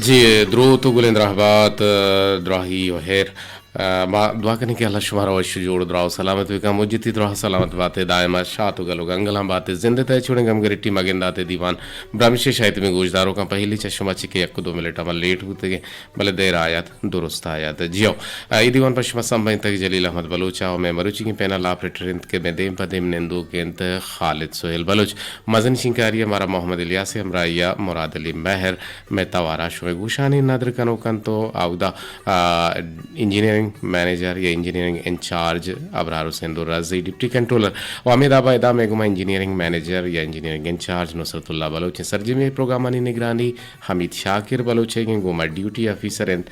جی، دروت و گلیں دراہ بات، دراہی و ہیر۔ ما دعا کنیں کہ اللہ شمارا وش و جوڑ و دراہ و سلامت بکن۔ مجتی دراہ سلامت باتے، دائما شات و گل و گنگلاں باتے۔ زند تہ چوڑیں گم گریٹی مگنداتے دیوان برمشے شاید میں گوشداروکاں پہلی چہ شما چکے یک دو منٹ عمل لیٹ بوتگے، بلے دیر آیات، درست آیات۔ جیو، اے دیوان پہ شما سمبھینتگ جلیل احمد بلوچ ء، مئے مروچیگیں پینل آپریٹر انت کہ مئے دیم پہ دیم نندوک انت خالد سہیل بلوچ۔ مزن شنکاری ء مارا محمد الیاس ء ہمراہی ء مراد علی مہر۔ مئے توارا شمئے گوشانی ندر کنوک انت و اودا، آ، انجینئرنگ منیجر یا انجینئرنگ انچارج ابرار حسین درازئی، ڈپٹی کنٹرولر و ہمے دابا ادا مئے گوما انجینئرنگ منیجر یا انجینئرنگ انچارج نصرت اللہ بلوچ انت۔ سرجمی پروگرامانی نگرانی حمید شاکر بلوچ ء گوما ڈیوٹی آفیسر انت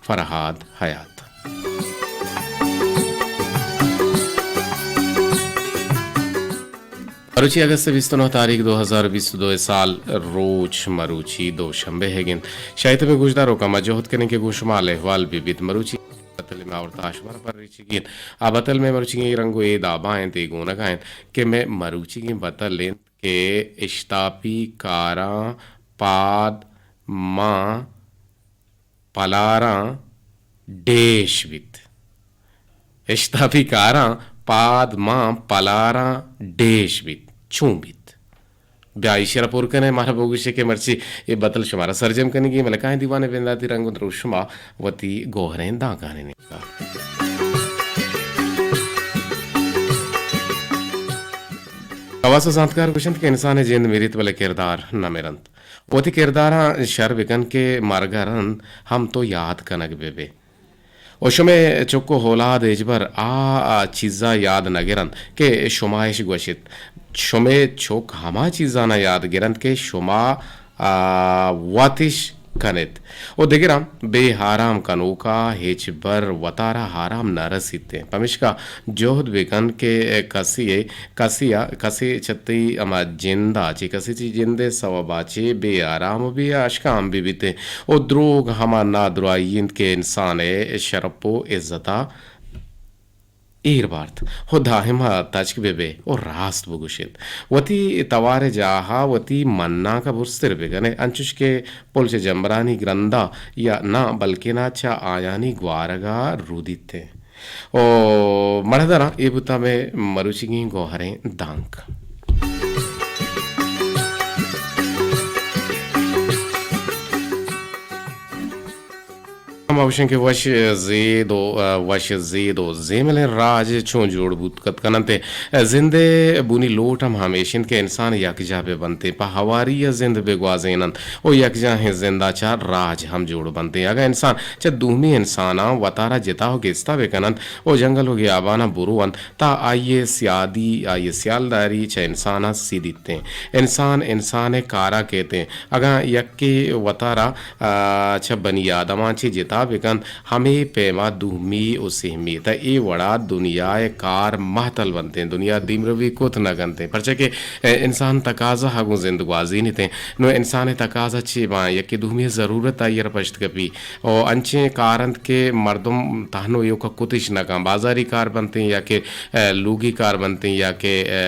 فرہاد حیات۔ مروچی اگست بیست و نہ تاریخ دو ہزار بیست و دو سال، روچ مروچی دوشنبے ہگ انت۔ شاید میں گوشداروکاں ما جہد کنیں کہ گوں شما حال احوال بہ بیت۔ مروچی بتل میں آورتا شمار پر ریچگی انت۔ آ بتل میں مروچی رنگ و اے دابا انت، اے گونگا انت کہ میں مروچی بتل انت کہ اشتاپی کاراں پاد ماں پلاراں ڈیش بیت۔ اشتاپی کاراں پاد ماں پلاراں ڈیش بیت۔ چون بیت؟ بیا ایشی را پر کنے، مارا بگوشے کہ مرچی اے بتل شمارا سرجم کنگی، ملکائیں دیوانے بنداتی رنگ و دروشما وتی گوہریں دانکانی نیمگا۔ خواص و زانتکار گوشنت کہ انسان جند میریت بلے کردار نہ مرنت۔ وتی کرداراں شر بکن کہ مرگ ء رند ہم تو یاد کنگ بہ بئے۔ و شمئے چک و اولاد ہچبر آ، آ چیزاں یاد نہ گرنت کہ شما اش گوشت۔ شمئے چک ہما چیزاناں یاد گرنت کہ شما، آ، وت اش کنت۔ و دگراں بے آرام کنوکا ہچبر وتارا آرام نہ رسیت۔ پمشکا جہد بکن کہ کسی کسے ء، کسے چہ تئی ہما جند ء، چہ کسے چہ جند ء سوب ء چہ بے آرام و بے اشکام بہ بیت انت۔ و دروگ ہما نادراہی انت کہ انسان ء شرپ و عزت ء ایر بارت۔ و دائم ء تچک بہ بئے و راست بگوشیت۔ وتی توار ء جاہ ء وتی منانک ء برزتر بکن ئے، انچوش کہ پل چہ جمبرانی گرند ء یا ناں، بلکنا چہ آیانی گوارگ ء رودیت انت۔ او مڑدراں، اے بوتا مئے مروچیگیں گوہریں دانک۔ ہما گوشن کہ وش زید و، وش زید و زیملیں راج چون جوڑ بوت کت کننت۔ زند ء بونی لوٹ ہم ہمیش انت کہ انسان یکجاہ بہ بنت، پہ ہواری ء زند بہ گوازیننت و یکجاہیں زند ء چہ راج ہم جوڑ بنت۔ اگاں انسان چہ دومی انساناں وتارا جتا و گستا بہ کننت و جنگل و گیاباناں برو انت، تہ آئی ء سیادی، آئی ء سیالداری چہ انساناں سیدیت انت۔ انسان انسان ء کارا کیت انت۔ اگاں یکے وتارا، آ، چہ بنی آدماں چہ جتا بہ کنت، ہمے پیما دومی و سہمی، تہ اے وڑا دنیا ء کار مہتل بنت انت، دنیا دیمروی کت نہ کنت انت۔ پرچا کہ، اے، انسان تقاضا ء گوں زند گوازینیت انت۔ نوں انسان ء تقاضا چے باں؟ یکے دومی ء ضرورت آئی ء را پشت کپی۔ و انچیں کار انت کہ مردم تہنو ایوکا کتش نہ کن۔ بازاری کار بنت انت یا کہ، اے، لوگی کار بنت انت یا کہ، اے،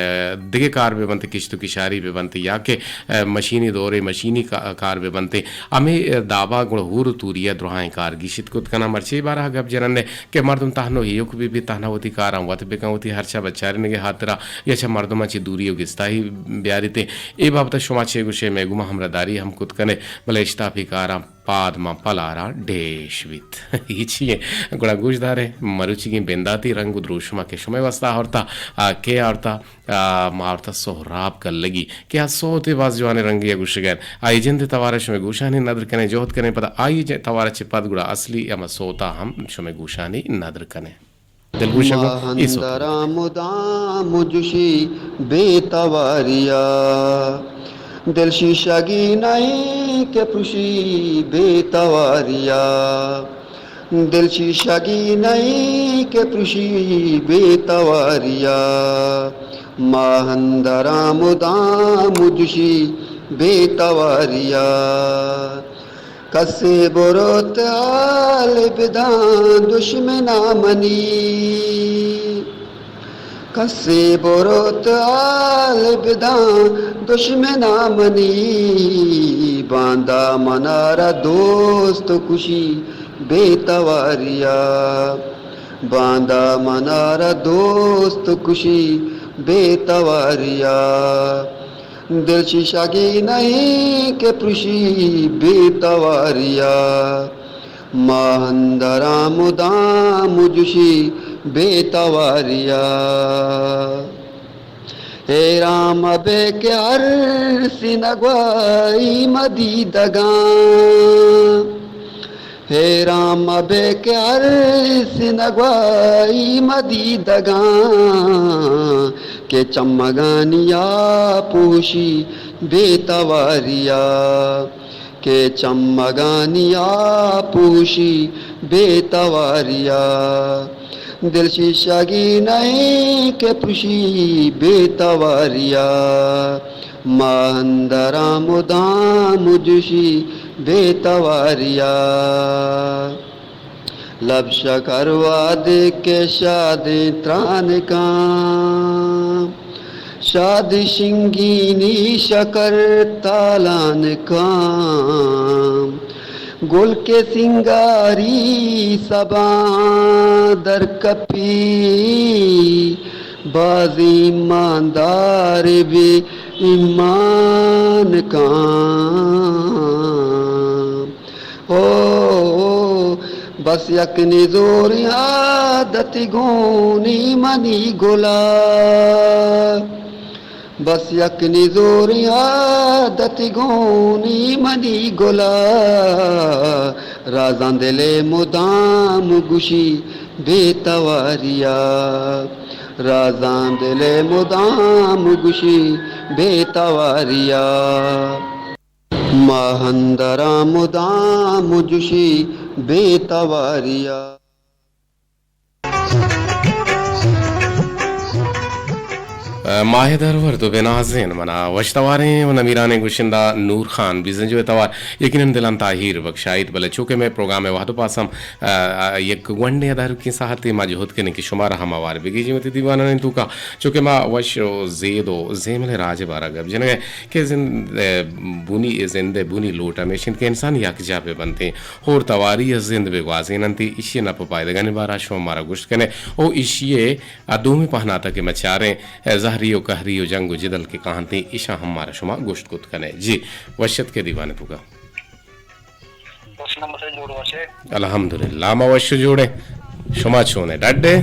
دگہ کار بہ بنت، کشت و کشاری بہ بنت یا کہ، اے، مشینی دورے مشینی کا-، کار بہ بنت۔ ہمے دابا گڑا ہور و توری ء دراہیں کار گیشت کت کناں۔ مرچی بارہ گپ جنن کہ مردم تہنو ایوک بہ بیت، تہنا وتی کاراں وت بکن، وتی ہرچا بچارینگ ء ہاترا یا چہ مردماں چہ دوری و گستاہی بیاریت۔ اے بابت ء شما چے گوشے؟ مئے گوما ہمراہداری ہم کت کنے، بلے اشتاپی کاراں پاد ماں پلارا ڈیش بیت۔ ہچی ایں۔ گڑا گوشدارے، مروچیگیں بنداتی رنگ و دروشما کہ شمئے واستا آورتا، آ، کے آورتا؟ آ، ما آورتا سہراب کلگی کہ آ سوتے باز جوانیں رنگے ء گوشگ ء انت۔ آئی جند ء توار ء شمئے گوشانی ندر کنیں، جہد کنیں، پدا آئی ج-، توار ء چہ پد گڑا اصلی ہما سوتا ہم شمئے گوشانی ندر کنیں۔ دلگوش ء گوں اے سوت۔ ماہندرا مدام جوشی بے تواریا، دل شیشگی نہیں کہ پروشی بے تواریا۔ دل شیشگی نہیں کہ پروشی بے تواریا، ماہندرا مدام جوشی بے تواریا۔ کسے بروت حال بداں دشمنا منی، کسے بروت حال بداں دشمنا منی، باندا منارا دوست کشی بے تواریا، باندا منارا دوست کشی بے تواریا، دل شیشگی نہیں کہ پرشی بے تواریا، ما اندرا مدام جشی بے تواریا۔ حیران مبے کہ ہر سینگوائی مدیدگاں، حیران مبے کہ ہر سینگوائی مدیدگاں، کہ چمگانی آ پوشی بے تواریا۔ کہ چمگانی آ پوشی بے تواریا، دل شیشگی نہیں کہ پرشی بے تواریا، ما اندرا مدام جشی بے تواریا۔ لب شکر وہدے کہ شادیں ترانکاں، شاد شنگینی شکر تالانکاں، گل کہ سنگاری سباں درکپی، باز ایماندار بے ایمان کاں۔ او، بس یک نزوریں عادت گونی منی گلا، بس یک نزوریں عادت گونی منی گلا، رازاں دل ء مدام گشی بے تواریا، رازاں دل ء مدام گشی بے تواریا۔ ما اندرا مدام جشی بے تواریا۔ ماہ درورد و بنازین منا وش تواریں و نمیرانیں گشندہ نور خان بیزنجو ء توار یقیناً دلان تاہیر بخشائیت، بلے چوکہ مئے پروگرام ء وہد و پاس ہم، آ، آ، یک گونڈیں ادارکیں ساعتے ما جہد کنیں کہ شمارا ہم ہوار بگیجیں وتی دیوانانی توکا، چوکہ ما وش و زید و زیمل ء راج ء بارا گپ جنگ ء کہ زند، ء، بنی، زند ء بنی لوٹ ہمیش انت کہ انسان یکجاہ بہ بنتیں، ہور تواری ء زند بہ گوازیننتی، ایشی ء نپ ء پائدگانی بارا شما مارا گوشت کنے او ایشی ء دومی پہناتا کہ ما چاریں، ء، زہری و قہری و جنگ و جدل کہ کاہنتیں، ایشاں ہم مارا شما گوشت کت کنے۔ جی، وش اتکے دیوان ء توکا۔ وش نمبر جوڑ وش ئے؟ الحمدللہ، ما وش و جوڑ ایں۔ شما چون ئے؟ ڈڈ ئے؟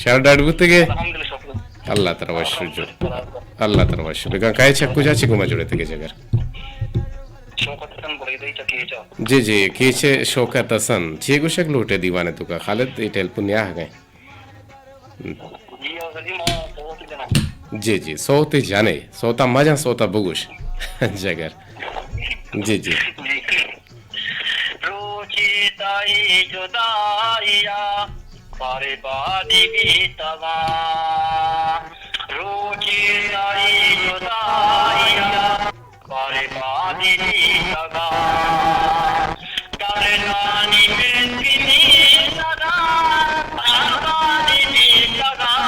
شر ڈڈ بوتگ ئے؟ الحمدللہ، شکر۔ اللہ ترا وش و جوڑ۔ اللہ ترا وش بکن۔ کئے چہ کجا چہ گوما جوڑ اتگ ئے جگر؟ شوکت حسن بریدئی چہ کیچ ء۔ جی جی، کیچ ء شوکت حسن۔ چے گوشگ لوٹ ئے دیوان ء توکا؟ خالد، اے ٹیلیفون نیاہگ ء۔ جی، آ سجی ما سوت جناں۔ جی جی، سوت جنے، سوتا مجاں، سوتا بگوش۔ جگر۔ جی جی۔ جی۔ روچے تئی جدائی ء بربادی بیتگاں۔ روچے تئی جدائی ء بربادی بیتگاں۔ دردانی ملک نیتگاں، بربادی بیتگاں۔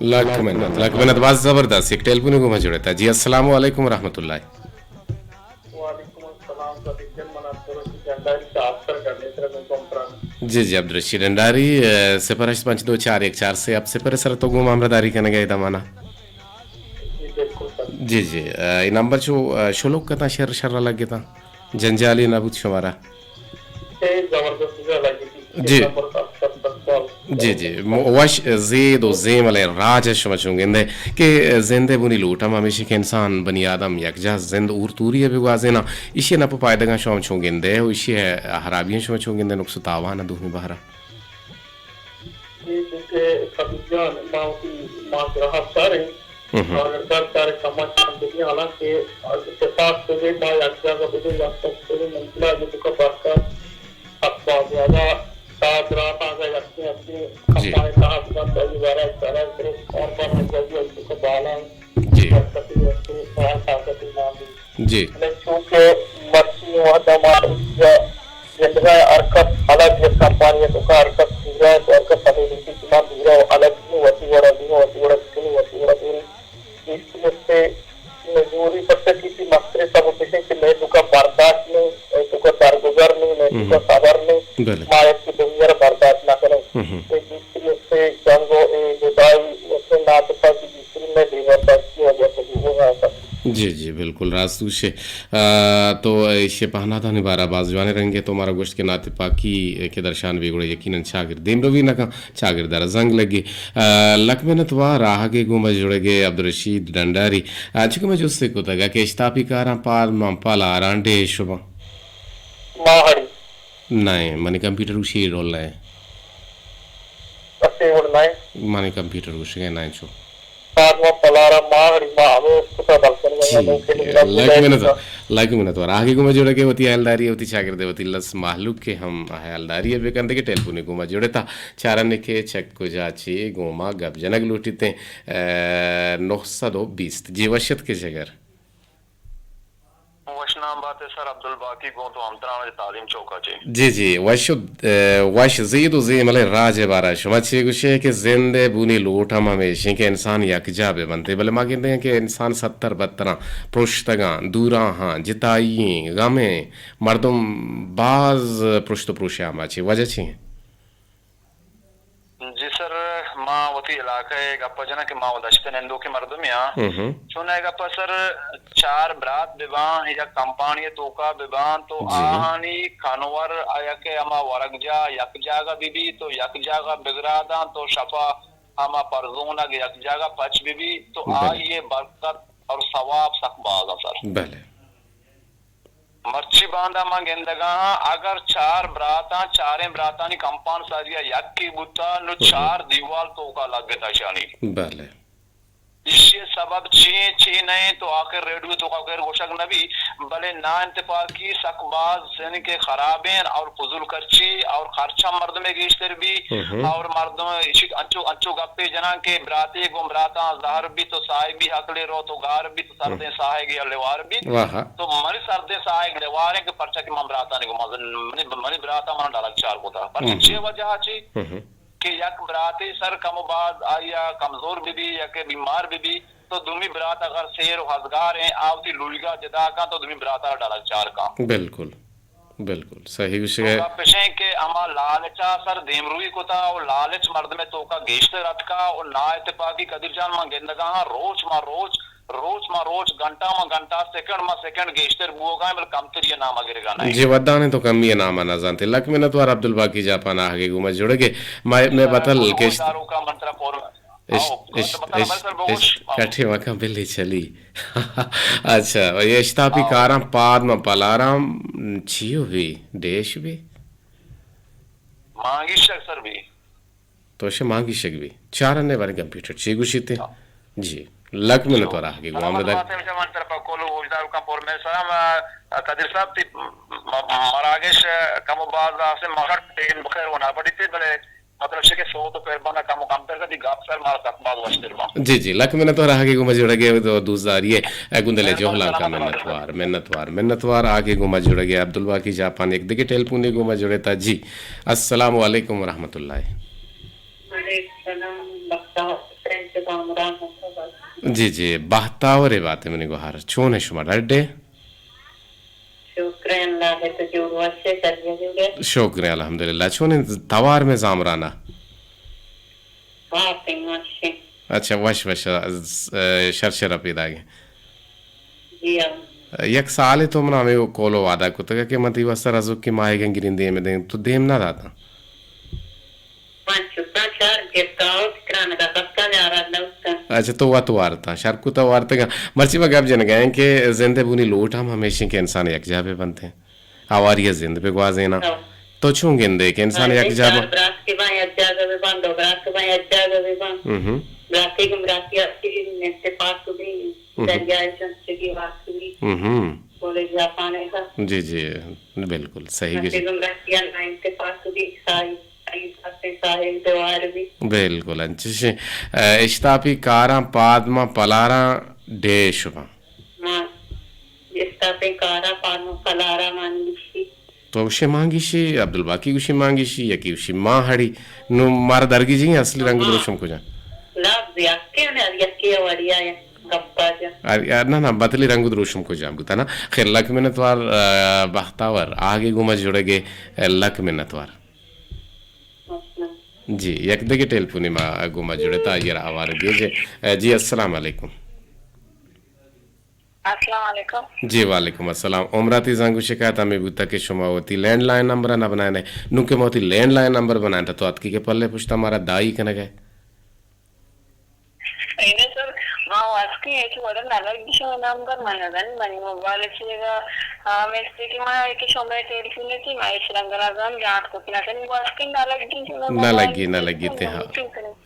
لکھ منت، لکھ منت، باز زبردست۔ یک ٹیلیفونے گوں ما جڑتا۔ جی، السلام علیکم ورحمۃ اللہ۔ وعلیکم السلام صدیق جان، من عبدالرشید ڈنڈاری چہ آسر گنڈے سر گوں کمپران۔ جی جی، عبدالرشید ڈنڈاری، اے، صفر ہشت پنچ دو چار یک چار سے ہفت صفر سر تو گوں ہمراہ داری کنگ ء ادا مانا۔ جی بالکل سر۔ جی جی، اے، اے نمبر چو، اے، شلوک کتاں، شر شر لگتاں، جنجالی نہ بوت شمارا؟ اے زبردست جا لگی تھی۔ جی۔ نمبر سب، سب، سب، سب۔ جی جی، م-، وش زید و زیملیں راج ء شما چون گندے کہ زند ء بنی لوٹ ہم ہمیشی کہ انسان، بنی آدم یکجاہ زند اور توری ء بگوازیناں، ایشی ء نپ ء پائدگاں شما چون گندے و ایشی ء ہرابیاں شما چون گندے، نقص و تاوان ء دومی بہر ء؟ اے چونکہ خطیب جان، ما وتی معاشرہ ء سر ایں، ہم۔ اگر سر سر کمک ہم بدی، حالانکہ اتفاق بہ بی، ما یک جاگہ بہ بی، یک سب بہ بی، ممکن ہے جو تو کا برکت اسباب زیادہ ساعت رات آگا یکی یکی جی۔ کمپانی صاحب کا پہلی بارہ سارا صرف اور پر ہم جلدی ہے، تو کا بالا جی۔ برکتی ہے، تو سارا طاقت ایمان دی۔ جی۔ بلے چونکہ مارا زندگا ہر کس الگ یک کمپانی ءِ توکا ہر کس پورا ہے، تو ہر کس ہمے نیتی کہ ما پورا الگ بیں، وتی وڑا بیں، وتی وڑا بکنیں، وتی وڑا بیں۔ ایشی است نزوری پرچا کہ ایشی مستریں سبب اش انت کہ مئے توکا برداشت نیں، مئے توکا درگزر نیں، مئے توکا صبر نیں، بلے۔ ما یکے دومی ءَ را برداشت نہ کنیں۔ ہم۔ اے گیشتری است جنگ و اے جدائی است ناتپاکی گیشتری مئے بے برداشتی وجہ سے بوگ ءَ انت۔ جی، جی، بالکل راست گوشے۔ آ، تو ایشی پہناتانی بارہ باز جوانیں رنگے تو مارا گوشت کہ ناتپاکی کہ درشان بی گڑا یقیناً چاگرد دیمروی نہ کن۔ چاگرد ءَ را زنگ لگی۔ آ، لک منت وار آہگ ءِ گوما جڑگ ءَ عبدالرشید ڈنڈاری۔ آ، چکہ من جستے کتگ کہ اشتاپی کاراں پاد من پالاراں ڈیش باں۔ ماہڑی۔ نہ، منی کمپیوٹر گوشی رول نہ۔ اسے وڑ نہ۔ منی کمپیوٹر گوشگ ءَ نہ چو۔ پاد من پالاراں ماہڑی ما ہمے است کتا بلکن جی، لک منت وار۔ لک منت وار۔ آہگ ءِ گوما جڑگ ءَ وتی ہیالداری ءَ وتی چاگرد ءَ وتی لس مہلوک ءَ ہم ہیالداری ءَ بکن دگہ ٹیلیفونی گوما جڑتا۔ چارن کہ چہ کجا چے گوما گپ جنگ لوٹیت ایں، ءَ، نو سد و بیست۔ جی وش ات کہ جگر۔ وش نام بات ئے سر عبدالباقی گوں تو ہمتران تعلیم چوکا چے۔ جی، جی، وش ات، ءَ، وش زید و زیمل راج ءِ بارہ شما چے گوشے کہ زند ءِ بونی لوٹ ہم ہمیش ایں کہ انسان یکجا بہ بنت، بلے ما گندیں کہ انسان ستر بتراں پرشتگاں، دوراں ہاں، جتائی ایں، غم ایں، مردم باز پرشت و پروش ءِ آماچ ایں۔ وجہ چی ایں؟ جی سر، ما وتی علاقہ ءِ گپ ءَ جناں کہ ما وت دشت ءِ نندوکیں مردمے آں۔ ہم۔ چون اے گپ ءَ سر چار برات بہ باں، یک کمپانی ءِ توکا بہ باں، تو جی۔ آہانی کنور ءَ یک ہما ورگجاہ یک جاگہ بہ بیت، تو یک جاگہ بگراداں، تو شپا ہما پرزونگ یک جاگہ پچ بہ بیت، تو بلے۔ آئی ءِ برکت اور ثواب سک باز ایں سر۔ بلے۔ مرچی باندا من گندگا آں، اگر چار براتاں، چاریں براتانی کمپان ساری ءَ یکے بوتا، نو ہم۔ چار دیوال توکا لگتا شانی۔ بلے۔ ایشی ءِ سبب چی ایں، چی نہ ایں، تو آخر ریڈیو توکا خیر گوشگ نہ بی، بلے نا انتفاقی سک باز یعنی کہ خراب ایں اور فضول خرچی اور خرچ ہم مردم ءِ گیشتر بی ہم۔ اور مردم ایشی انچو، انچو گپے جناں کہ براتے گوں براتاں زہر بی تو ساہے بی عقلے رو تو گار بی۔ سردیں ساہگ ءَ لیوار بیت۔ واہ۔ تو منی سردیں ساہگ لیوار ایں کہ پرچا کہ من براتانی گوما، منی، منی براتا من ڈالک چار کتا۔ پرچا ہم۔ چے وجہ چی؟ ہم۔ کہ یک براتے سر کم و باز آئی ءَ کمزور بہ بی یا کہ بیمار بہ بی، تو دومی برات اگر سیر و ہزگار ایں، آ وتی لویگا جدا کن تو دومی براتا ڈالک چار کن۔ بالکل۔ بالکل، صحیح گوشگ ءَ۔ گپ اش ایں کہ ہما لالچ ءَ سر دیمروی کتا و لالچ مردم ءِ توکا گیشتر اتکا و نا اتفاقی قدیر جان من گندگا آں روچ ما روچ، روچ ما روچ، گھنٹہ ما گھنٹہ، سیکنڈ ما سیکنڈ گیشتر بوگا ایں، بلے کمتری ءِ نام ءَ گرگا نہ ایں۔ جی ودانے تو کمی ءِ نام ءَ نہ زانتے۔ لک منت وار عبدالباقی جاپان آہگ ءِ گوما جڑگ ءَ۔ ما، مئے بتل کشت۔ داروکا من ترا پور اش، اش، اش، کٹھے مکن بلی چلی۔ اچھا، اے اشتاپی کاراں پاد من پلاراں چیو بی، ڈیش بی؟ مانگیشک سر بی۔ تو شے مانگیشک بی۔ چارنے بارے کمپیوٹر چی گوشیتے؟ جی۔ لک منت وار آہگ ءِ گوما بدل۔ من ترا پہ کل وجدار کن پر میں سلام، آ، قدیر صاحب تی م-، م-، مراگش کم و باز آسے مگر ٹیم بخیر ہونا پڑی تھی بلے مطلب شے کہ سوت و پیر بنا کم و کم تر دی گپ سر مارا سک باز وشتر با۔ جی، جی، لک منت وار آہگ ءِ گوما جڑگ ءَ دو-، دوستداری ءِ گندل ءِ جہلانکا منت وار، منت وار، منت وار آہگ ءِ گوما جڑگ ءَ۔ عبدالباقی جاپان یک دگہ ٹیلیفون ءِ گوما جڑتا۔ جی، السلام علیکم ورحمۃ اللہ۔ وعلیکم السلام، بختاور حسین چہ زامران ءَ۔ جی، جی، بختاور ءِ بات منی گوہار، چون ئے شما، ڈڈ ئے؟ شکر ایں اللہ ءَ، تو جوڑ وش ئے، سر جوڑ ئے؟ شکر ایں الحمدللہ۔ چون ایں توار مئے زامران ءَ؟ وش ایں، وش ایں۔ اچھا، وش وش، شر شر پیداگ ایں۔ جی ہاں۔ یک سالے تو منا ہمے کول ءُ وعدہ کتگ کہ من تئی واستہ رزوکیں ماہیگاں گریں دیم ءَ دیں، تو دیم نہ داتاں۔ من چکاں شر گپتاں، ترانگا کپتاں، یاران نہ بوتاں۔ اچھا، تو وت وارتاں، شر کتا وارتگاں۔ مرچی ما گپ جنگا ایں کہ زند ءِ بونی لوٹ ہم ہمیش ایں کہ انسان یکجاہ بہ بنت۔ ہواری ءَ زند بہ گوازیناں۔ ہاں۔ تو چون گندے کہ انسان ہاں، یک جاہ چار با- برات کہ باں یک جاگہ بہ باں، دو برات کہ باں یک جاگہ بہ باں۔ ہم۔ براتے گوں براتے آسری اتفاق بی، ہم۔ دریائے چنچگی واقعی۔ ہم۔ بولے جاپان کا۔ جی، جی، بالکل صحیح براتے گوشت۔ گوں براتے نا اتفاق بی، ساحل، ساحل، ساحل دیوار بی۔ بالکل، انچش ایں۔ اشتاپی کاراں پاد ما پلاراں ڈیش باں۔ ما جس تپیں کارا پانو پلارا مانگیشی۔ تو گوشے مانگیشی، عبدالباقی گوشی مانگیشی، یکی گوشی ماں ہڑی۔ نو مارا درگیجی اصلی رنگ و دروشم کجا؟ لفظ یکی نے، یکی وڑیا گپا جا۔ ار-، ار-، نہ، نہ، بتلی رنگ و دروشم کجا بوتا نا۔ خیر، لک منتوار، آ، بختاور، آگے گوما جڑگے، آ، لک منتوار۔ جی، یک دگہ ٹیلیفونی ما گوما جڑتا، آئی را ہوار گیجے۔ آ، جی، السلام علیکم۔ السلام علیکم۔ جی، وعلیکم السلام۔ عمراتی زنگ و شکایت ہمیں بوتا کہ شما وتی لینڈ لائن نمبر نہ بنائنے۔ نوں کہ ما وتی لینڈ لائن نمبر بنائیں تو اتکی کے پلے پشتا مارا دائی کنگے۔ اینے سر، ما واسکی ایک وڑا نہ لگی شما نمبر من نہ زانی، منی موبائل چیگا، ہاں، مسٹیک ما ایک شما ٹیلیفون تی، ما ایک رنگ نہ زان، جانت کت نہ زانی، واسکی نہ لگی شما نہ موبائل لگی، نہ تی، لگی تے، ہاں۔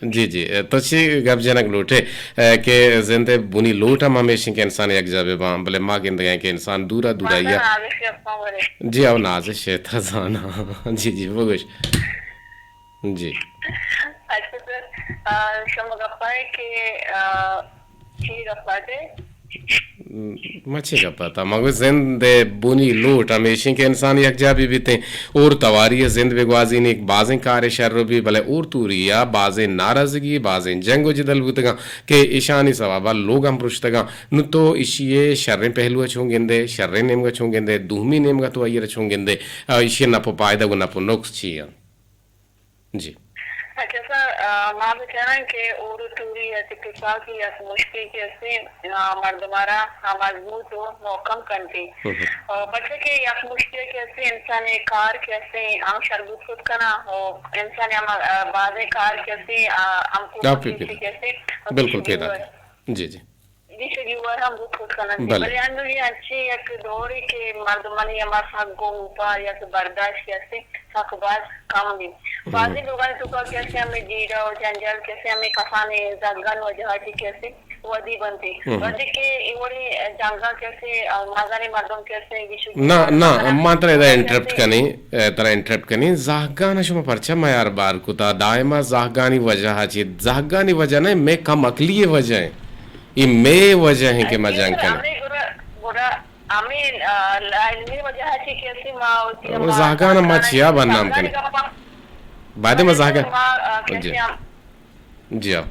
جی، جی، تو چی گپ جنگ لوٹے، اے، کہ زند بنی لوٹ ہم ہمیشیں کہ انسان یک جا بہ باں، بلے ما گندگیں کہ انسان دورا دورا یا۔ جی، او نازش ہے، تا زانا۔ جی، جی، بگوش۔ جی۔ اچھا سر، آ، شما گپا ہے کہ، آ، چی گپا دے؟ ما چے گپ ء اتاں؟ ما گوشت زند ء بنی لوٹ ہمیشیں کہ انسان یکجاہ بہ بیتیں، اور تواری ء زند بہ گوازینیت۔ بازیں کار شر بی، بلے اور توری ء بازیں ناراضگی، بازیں جنگ و جدل بوتگاں کہ ایشانی سوب ء لوگ ہم پرشتگاں۔ نوں تو ایشی ء شریں پہلو ء چون گندے، شریں نیمگ ء چون گندے، دومی نیمگ ء تو آئی ء چون گندے، آ، ایشی ء نپ و پائدگ و نپ و نقص چی انت؟ جی۔ اچھا سر، آ، ما بچاراں کہ اور توری اتفاقی یک مشکے کہ استیں، آ، مردمارا ہم مضبوط و محکم کنتی۔ ہم۔ آ، پرچہ کہ یک مشکے کہ استیں انسان کار کہ استیں ہم شربوت خود کنا و انسان ہم، آ، بازیں کار کہ استیں، آ، ہم کو آپ ہی کہ استیں۔ بالکل پیدا۔ جی، جی۔ دیشگی وار ہم بوت کت کننت۔ بلے۔ بلے انو یہ انچیں یک دورے کہ مردمانی ہما سگ و اوپار یا کہ برداشت کہ استیں سک باز کم بیت۔ ہم۔ بازیں لوگانی توکا کہ استیں ہمے جیڑہ و جنجال کہ استیں ہمے کسانیں زہگانی وجہ ء چہ کہ استیں ودی بنت۔ ہم۔ ودی کہ اے وڑیں جنگاں کہ استیں مزنیں مردم کہ استیں گیشو نہ، نہ، ما ترا ادا انٹرپٹ کنیں، اے، ترا انٹرپٹ کنیں، زہگان شما پرچا میار بار کتا؟ دائما زہگانی وجہ ء چہ، زہگانی وجہ نہ، مئے کم عقلی وجہ ء۔ اے مئے وجہ ایں کہ ما جنگ کنیں۔ ہمے گڑا، گڑا ہمے، آ، علمی وجہ ء چہ کہ استیں ما وتی او ما زہگان ما زہگان چیا بدنام زہگانی کنیں؟ گپاں۔ بعد ما بلے زہگان۔ ما، آ، جی۔ کیسے ہم۔ جی ہاں۔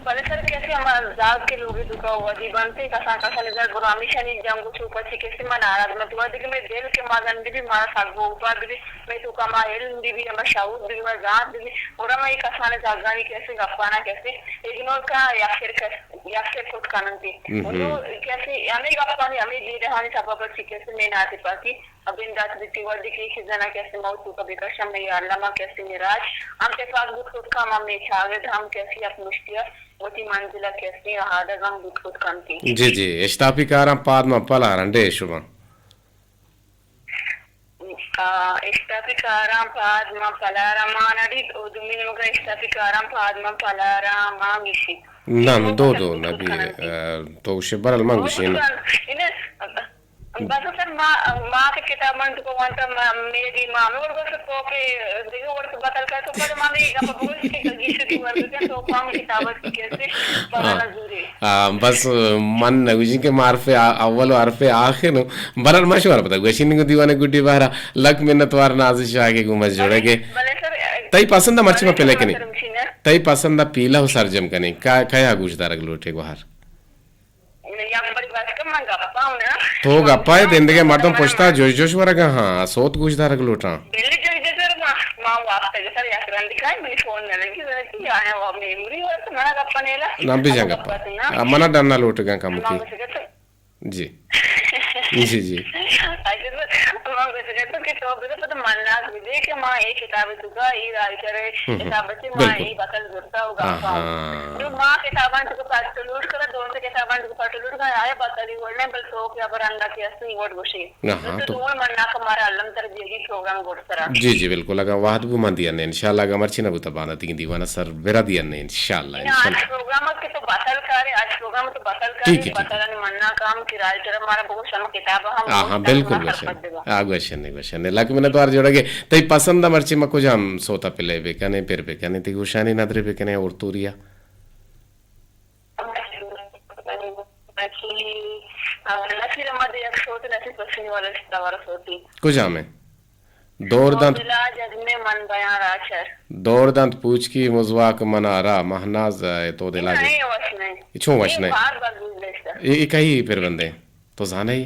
بلے سر کیسے ہما زہگ کہ لوگی توکا ودی بنتے، کسان کسان زہگ گڑا ہمیشانی جنگ و چوپا چہ کیسے ما ناراض من تو دگہ مئے دل کہ ما زندگی مارا سگ و اوپار بی، مئے توکا ہما علم بی بی، ہما شعور بی بی، ہما زانت بی بی، گڑا ما اے کسانیں زہگانی کیسے گپانا کیسے اگنور کناں، یک سر کس یک سر کت کننتی۔ ہم۔ نوں کیسے ہمے گپانی، ہمے جیڑہانی سبب ء چہ کیسے مئے ناتپاکی ء بندات بیتی۔ وھدے کہ ایشی زنا کیسے موت توکا بکشاں، مئے یار لما کیسے مئے راج ہم تپاک بوت کت کن، ہم مئے چاگرد ہم کیسے یک مشتی ء وتی منزل ء کیسے رہادگ ہم بوت کت کنتی۔ جی، جی، اشتاپی کاراں پاد من پلار انڈے شباں۔ آ، اشتاپی کاراں پاد من پلارا مان اڈیت، او دومی نیمگا اشتاپی کاراں پاد من پلارا مان گیشیت۔ نہ، نہ، دو، دو، نبی، آ، تو گوشے برل من گوشی نا۔ بس سر ما، ما کہ کتاباں تو وانتا ما، میری ما، ہمیں وڑ بس تو کہ دیگه وڑ تو بتل کا تو پر ما میں گپ بگوش کہ گیشو دی ور تو پام کتاب کی کیسے پڑھنا ضروری۔ آ، بس من نگوشی کہ ما حرف آ-، اول و حرف آخر نو۔ برار ما شمار پتا گوشی نگو دیوان گڈی بارا لک منت وار نازش آگے گو مز جوڑے گے۔ بلے سر، تئی پسند مرچی ما پلے کنی۔ تئی پسند پیلا و سرجم کنی۔ کا-، کیا گوش دارگ لوٹے گوہر؟ یک بری بس کن من گپا ہوں نا۔ تو گپا ہے، دندگے مردم پشتا جوش جوش ورگا، ہاں، سوت گوش دارگ لوٹاں۔ بلی جوش جوش ورگا، ما واسطہ سر یک رندی کھائیں، منی فون نہ لگی، ذرا کی آیا وہ میموری ورک، منا گپا نیلا۔ نہ بیجاں گپا۔ منا ڈننا لوٹگا کم کی۔ جی۔ جی، جی۔ اچھا، تو، من گوشگ اتوں کہ تو بزاں پدا مناک بدے کہ ما اے کتاب توکا، اے رائٹر ء ہم، ہم۔ کتاب چہ ما بالکل۔ اے بکل زرتا و گپا۔ آہاں۔ نو ما کتاباں توکا پٹ لوٹ کرا، دو سے کتاباں توکا پٹ لوٹ کرا، آیا بکلی ورنہ، بل تو کہ ابر انگا کہ استی وڈ گوشے۔ آہاں، تو تو۔ تو مناک مارا الم تر دیگی پروگرام گوڑ سرا۔ جی، جی، بالکل۔ اگاں وہد بو من دیاں، انشاءاللہ، اگاں مرچی نہ بوتا بانا تیگیں دیوانا سر برا دیاں، انشاءاللہ، انشاءاللہ۔ پروگرام کہ تو بتل کارے، اج پروگرام تو بتل کارے، ٹھیک ہے، ٹھیک ہے۔ بتلانی منا کام کہ رائٹر مارا بگو شما کتاب ہم ہاں، ہاں، بالکل گوشن۔ آ، گوشن، گوشن۔ لک منت وار جوڑا گے۔ تئی پسند مرچی ما کجام سوتا پلے بکنے، پر بکنے، تی گوشانی ندرے بکنے اور توریا۔ اچھی، آ، نصیر احمد یک سوت، نصیر پسنی والا سوت، ہمارا سوتی۔ کجام ہے؟ دور تو دنت۔ دلا جزمے من بیاں راچر۔ دور دنت پوچکی مزواک منا را مہناز، اے تو دلا جز-، نہیں، وش نہیں۔ اے چون وش نہیں؟ بار بار گوش داشتہ۔ اے، اے کئی پر بندے؟ تو زانے؟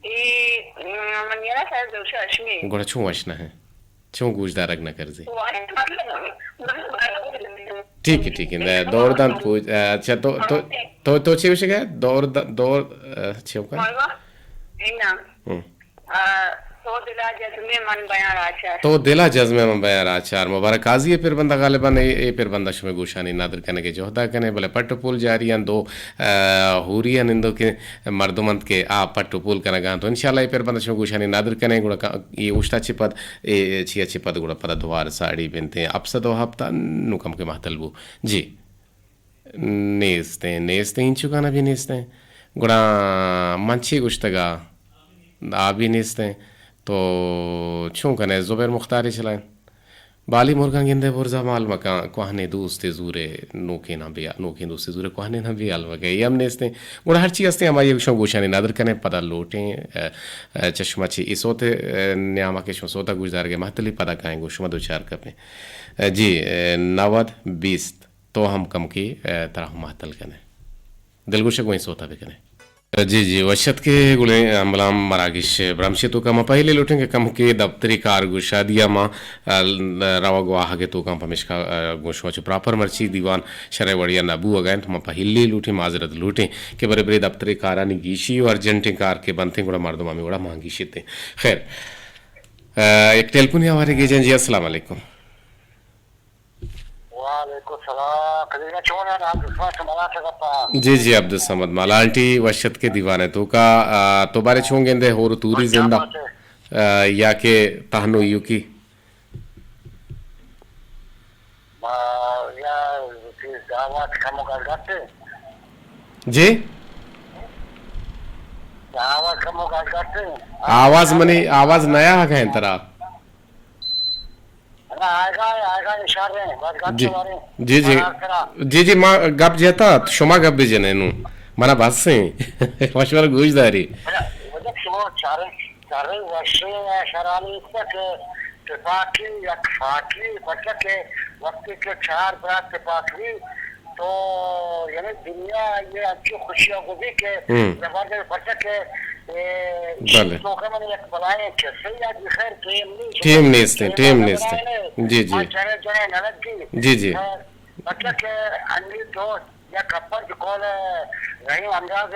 اے، م، من یرا شاید زوشہ اشمی۔ گڑا چون وش نہ ہے؟ چون گوش دارگ نہ کرزی؟ وش مطلب، ٹھیک ہے، ٹھیک ہے۔ دور دنت پوچ-، اچھا، تو، تو، تو، تو چی وشے گئے؟ دور د-، دور، آ، چی ہوگا؟ ہوں۔ آ، تو دلا جزمے من بیاں راچار۔ تو دلا جزمے من بیاں راچار۔ مبارک قاضی اے پر بندہ غالباً اے، اے پر بندہ شمے گوشانی ندر کنگے جہدا کنے، بلے پٹ و پول جاری انت۔ دو، آ، ہوری انت، نندوکیں مردم انت کہ آ پٹ و پول کنگا انت۔ تو انشاءاللہ اے پر بندہ شمے گوشانی ندر کنے، گڑا کا-، اے اوشتا چہ پد، اے چیا چہ پد گڑا پدا دوار ساڑی بنتیں۔ اپسد و ہپت نو کم کے مہتل بو۔ جی۔ نیستیں، نیستیں، اینچکانا بھی نیستیں۔ گڑا من چی گوشتگا؟ آ بھی نیستیں۔ تو چون کنے زبیر مختاری چلائیں؟ بالی مرگاں گندے برزا مال مکان، کوہنیں دوستے زورے نوکیناں بیا، نوکیں دوستے زورے کوہنیناں بیا مکان، اے ہم نیستیں۔ گڑا ہرچی ہستیں ہمائی گوشاں گوشانی ندر کنیں، پدا لوٹیں، ا، ا، چشمہ چی اے سوت، ا، نیاما کہ شما سوتا گوشدارگے مہتلی پدا کائیں گوش شما دوچار کپیں۔ ا، جی، ا، نود بیست۔ تو ہم کمکے، ا، ترا ہم مہتل کنے۔ دلگوش گوئیں سوتا بکنے۔ جی، جی، وش اتکے گلیں ہمبلاں مراگش برمشے توکا ما پہلے لوٹیں کہ کمکے دپتری کار گشادی ء ما، ا، روگ واہگ ء توکاں پمیشکا، ا، گوں شما چو پراپر مرچی دیوان شرع وڑیا نہ بوگ ء انت، ما پہلے لوٹیں، معذرت لوٹیں کہ برے برے دپتری کارانی گیشی و ارجنٹیں کار کہ بنتیں گڑا مردم ہمیں وڑا مانگیشیتیں۔ خیر، ا، یک ٹیلیفونی ہوارے گیجیں۔ جی، السلام علیکم۔ وعلیکم السلام۔ قدیمہ چون ہے؟ عبدالصمد ملانٹی گپا۔ جی، جی، عبدالصمد ملانٹی وش اتکے دیوان ء توکا، آ، تو بارے چون گندے ہور و توری زندہ؟ آ، یا کہ تہنو ایوکی؟ ما، یا کہ دعوت کمو گل گتے۔ جی؟ دعوت کمو گل گتے۔ آواز منی، آواز نیا گئے ترا۔ نہ، آئیگا، آئیگا، اشارے ہیں، بس گپ جی۔ تو مارے۔ جی، جی۔ مارا کرا۔ جی، جی، ما گپ جتا، شما گپ بجنے نو۔ منا بس ہیں۔ مشورہ گوش داری۔ مطلب، شما چارے، چارے وشے یا شرانی تک تفاقی یا کفاقی، مطلب کہ وقتی کہ چار برات تفاقی، تو یعنی دنیا یہ انچو خوشیاں گزی کہ ہم۔ زبردست، پرچہ کہ، اے، بلے۔ تو کہ من یک بلائیں قصے یا جی خیر ٹیم نہیں، ٹیم نیستیں، ٹیم نیستیں۔ جی، جی۔ آ چرے جنے نہ لگی۔ جی، جی۔ پرچہ کہ انی تو یا کپر بکول رحیم امراض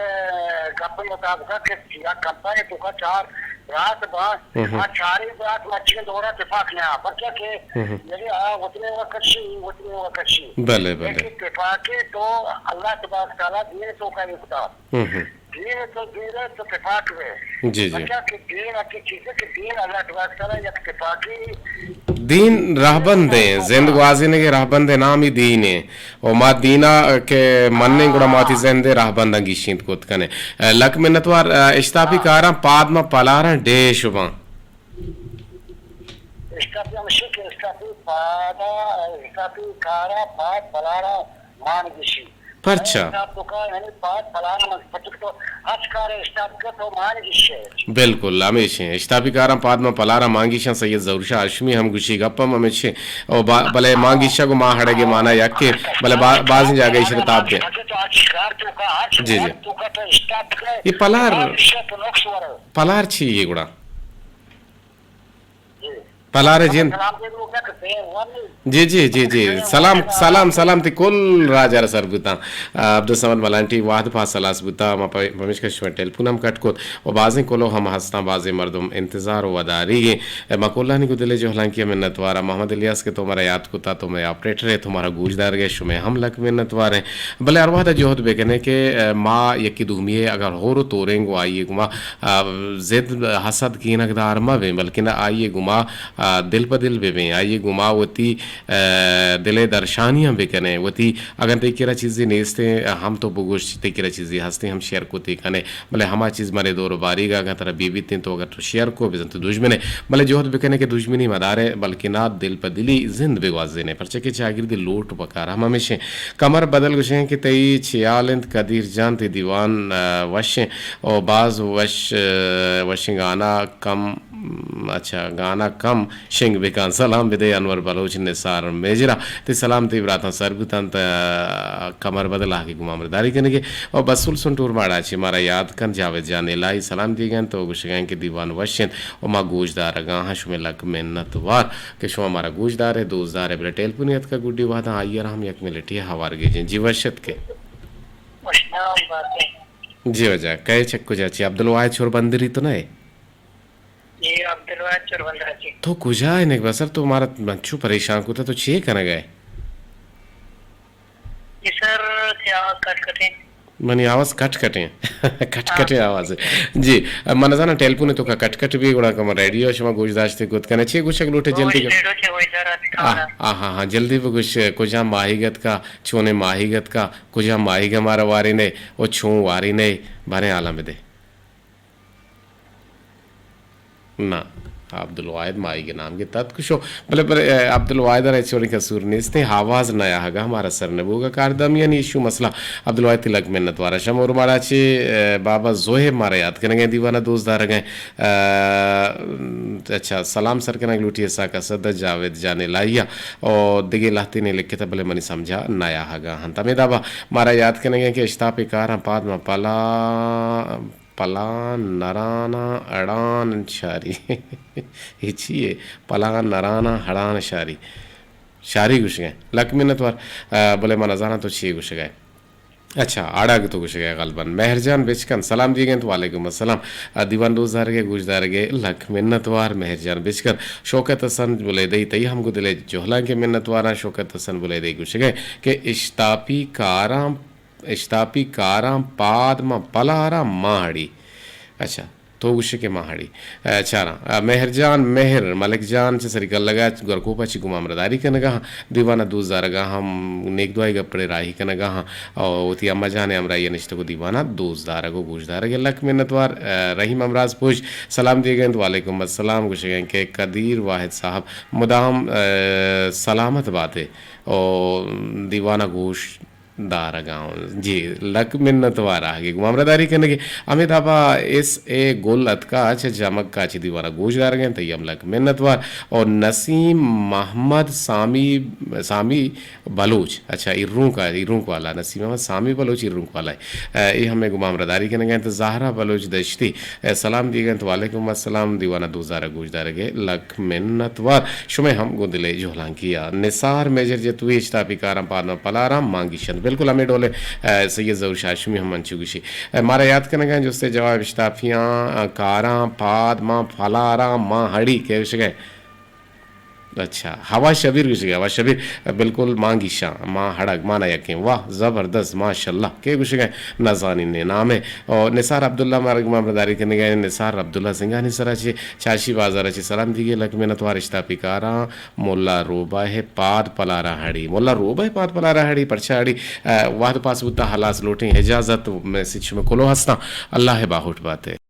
گپ مطابق کہ یا کمپانی تو کا چار رات با ہم۔ آ چاریں برات مچیں دورا تفاق نہ آ، پرچا کہ ہم۔ یعنی آ وطنے وکشی، وطنے وکشی۔ بلے، بلے۔ لیکن تفاقی تو اللہ تبارک تعالیٰ دین تو کا اقدار۔ ہم۔ دین تو دین تو تفاق ہے۔ جی، جی۔ پرچا کہ دین اچھی چیز ہے کہ دین اللہ تبارک تعالیٰ یک تفاقی۔ دین رہبند ہیں، زند گوازینگ ء رہبند ء نام ہی دین ہے۔ و ما دینا کہ منیں گڑا ما وتی زند ء رہبنداں گیشینت کت کنیں۔ لک منتوار، اشتاپی کاراں پاد ما پلاراں ڈیش باں۔ اشتاپی ہمشی کہ اشتاپی پادا، اشتاپی کاراں پاد پلاراں مان گیشی۔ پرچا؟ اشتاپ تو کار یعنی پاد پلاراں من پچک تو ہچ کار اشتاپ کت تو مان گیشے۔ بالکل، ہمیش ہیں۔ اشتاپی کاراں پاد ما پلاراں مان گیشاں، سید ظہور شاہ ہاشمی ہم گوشی گپ ہم ہمیش ہیں۔ او با-، بلے مانگیشگ و ماں ہڑگ ء مانا یکے، بلے با-، بازیں جاگہ ایشرا تاب دیں۔ جی، جی۔ یہ پلار، پلار چی یہ گڑا؟ پلار جن۔ جی، جی، جی، جی۔ سلام، سلام، سلام تی کل راج ء را سر بوتاں۔ عبدالصمد ملانٹی وہد پاس سلاس بوتا، ما پ-، پمیشکا شما ٹیلیفون ہم کٹ کت۔ و بازیں کلوہ ہم ہستاں، بازیں مردم انتظار و وداریگ ایں۔ ما کلانی گوں دل ء جہلانکی ء منتوار آں۔ محمد الیاس کہ تو مارا یات کتا، تو مئے آپریٹر ئے، تو مارا گوش دارگ ئے، شمئے ہم لک منتوار ایں۔ بلے ہر وہد ء جہد بہ کن ئے کہ، ء، ما یکی دومی ء اگر ہور و توریں گوں آئی ء گوما، ء، زد حسد کینگ دار مہ بیں، بلکن آئی ء گوما، ء، آ، دل پہ دل بہ بیں، آئی ء گما وتی، آ، دل ء درشانی ہم بہ کنیں، وتی اگاں تئی کرا چیزے نیستیں ہم تو بگوش، تئی کرا چیزے ہستیں ہم شیئر کتے کنیں، بلے ہما چیز منے دور و باریگ ء اگاں ترا بی بیتیں تو اگر تو شیئر کو بزن تو دژمن ء، بلے جہد بہ کنیں کہ دژمنی مدارے بلکنا دل پہ دلی زند بہ گوازینیں، پرچہ کہ چاگردی لوٹ و پکار ہم ہمیشیں۔ کمر بدل گوشیں کہ تئی چیال انت قدیر جان، تئی دیوان، آ، وشیں او باز وش، آ، وشیں گانا کم اچھا، گانا کم شنگ بکن۔ سلام بدے انور بلوچ نثار میجرا۔ تئی سلام تئی براتاں سر بوتنت، آ، کمر بدل آ کہ گوں ما مرداری کنگے۔ او بسول سنٹور ماڑا چی مارا یاد کن، جاوید جان الہی سلام دیگن تو گوشگن کہ دیوان وش انت او ما گوش دارگاں ہاں، شمے لک منت وار کہ شما مارا گوش دارے، دوست دارے۔ بلے ٹیلیفونی اتکا گڈی وہداں آئی ء را ہم یک ملٹی ہوار گیجیں۔ جی وش اتکے۔ وش نام باتے۔ جی وجہ کئے چک کجا چی عبدالواحد شور بندری تو نئے؟ جی، عبدالواحد چوربندر ء چی۔ تو کجا ئے نگبہ سر؟ تو مارا انچو پریشان کتہ، تو چے کنگ ء ئے؟ جی سر، تئی آواز کٹ کٹیں۔ منی آواز کٹ کٹیں؟ کٹ ہاں۔ کٹیں آواز۔ جی، من نزاناں ٹیلیفون تو کا کٹ کٹ بی، گڑا کم ریڈیو شما گوش داشتے کت کنے۔ چے گوشگ لوٹے؟ جلدی گوش، ریڈیو چے وجہ رات آ، کھانا۔ آ، ہاں، ہاں، جلدی بگوش، کجا ماہیگ اتکا، چونے ماہیگ اتکا، کجا ماہیگ مارا وارے نے، او چون وارے نے، باریں حالاں بدے۔ نہ، عبدالواحد ماہیگ نام گپت ات کشو۔ بلے، بلے، اے، عبدالواحد ء را ہچ وڑیں قصور نیست، آواز نہ آہگا ہمارا سر نہ بوگا کار دامیانی ایشو مسئلہ۔ عبدالواحد تلک منت وارا شم اور ماڑا چے، اے، بابا زوہیب مارا یاد کنگیں دیوانہ دوست دارگیں۔ اے، اچھا، سلام سر کنگ لوٹی اسا کا صد جاوید جان الہیہ اور دگے لہتے نے لکھتا بلے منی سمجھا نہ آہگا ہنت۔ ہمیں دابا مارا یاد کنگیں کہ اشتاپ کاراں پاد ما پلا پلان نراناں اڑان شاری۔ اے چی اے؟ پلان نراناں ہڑان شاری۔ شاری گوشگئے۔ لک منت وار۔ آ، بلے من نزاناں تو چی گوشگئے۔ اچھا، اڑگ تو گوشگئے غالباً۔ مہر جان بچکن سلام دیگنت، وعلیکم السلام۔ آ، دیوان دوست دارگئے، گوش دارگئے، لک منت وار مہر جان بچکن۔ شوکت حسن بلیدئی تئی ہم گو دلے جہلانکے منت واراں۔ شوکت حسن بلیدئی گوشگئے کہ اشتاپی کاراں اشتاپی کاراں پاد ماں پلاراں ماں ہڑی۔ اچھا، تو گوشے کہ ماں ہڑی۔ اے، چاراں۔ اے، مہر جان مہر، ملک جان چہ سری کلگا گورکوپا چی گما مرداری کنگا ہاں۔ دیوانا دوست دارگا ہم نیک دعائی گپڑے راہی کنگا ہاں۔ او وتی اما جان ہمراہی نشتگو دیوانا دوست دارگو گوش دارگے لک منت وار۔ اے، رحیم امراض پوش سلام دیگنت، وعلیکم السلام۔ گوشگیں کہ قدیر واحد صاحب مدام، اے، سلامت باتے۔ او دیوانا گوش دارگاں۔ جی، لک منت وار آہگے گوں ہمراہداری کنگے۔ ہمے دابا ایس اے گل اتکا چہ جمگ کاچی دیوانا گوش دارگیں، تئی ہم لک منت وار۔ اور نسیم محمد سامی، سامی بلوچ، اچھا، ایرونک آ-، ایرونک والا، نسیم محمد سامی بلوچ ایرونک والا ہے۔ اے، اے ہمیں گوں ہمراہداری کنگے انت۔ زہرا بلوچ دشتی، اے، سلام دیگنت، وعلیکم السلام، دیوانا دوزارا گوش دارگے لک منت وار۔ شمئے ہم گوں دلے جہلانکی ء۔ نثار میجر جتوئی اشتاپی کاراں پاداں پلاراں مانگیش انت۔ بالکل ہمے ڈولیں، اے، سید ظہور شاہ ہاشمی ہم انچو گوشی۔ اے، مارا یات کنگا جستے جواب اشتاپیاں، اے، کاراں پاد ماں پلاراں ماں ہڑی کہ گوشگئے۔ اچھا، ہوا شبیر گوشگئے، ہوا شبیر، اے، بالکل مانگیشاں، ماں ہڑگ، مانا یکیں۔ واہ، زبردست، ماشاءاللہ۔ کے گوشگئے؟ نزانین نامے۔ او نثار عبداللہ مارگ ما برداری کنگا، نثار عبداللہ سنگانی سرا چے چاشی بازار ء چہ سلام دیگے لک منت وار اشتاپی کاراں ملا روبہ ء پاد پلارا ہڑی۔ ملا روبہ ء پاد پلارا ہڑی، پرچا ہڑی؟ ء، وہد پاس بوتا، ہلاس لوٹیں اجازت، میسج شمے کلو ہستاں۔ اللہ ء باہوٹ باتے۔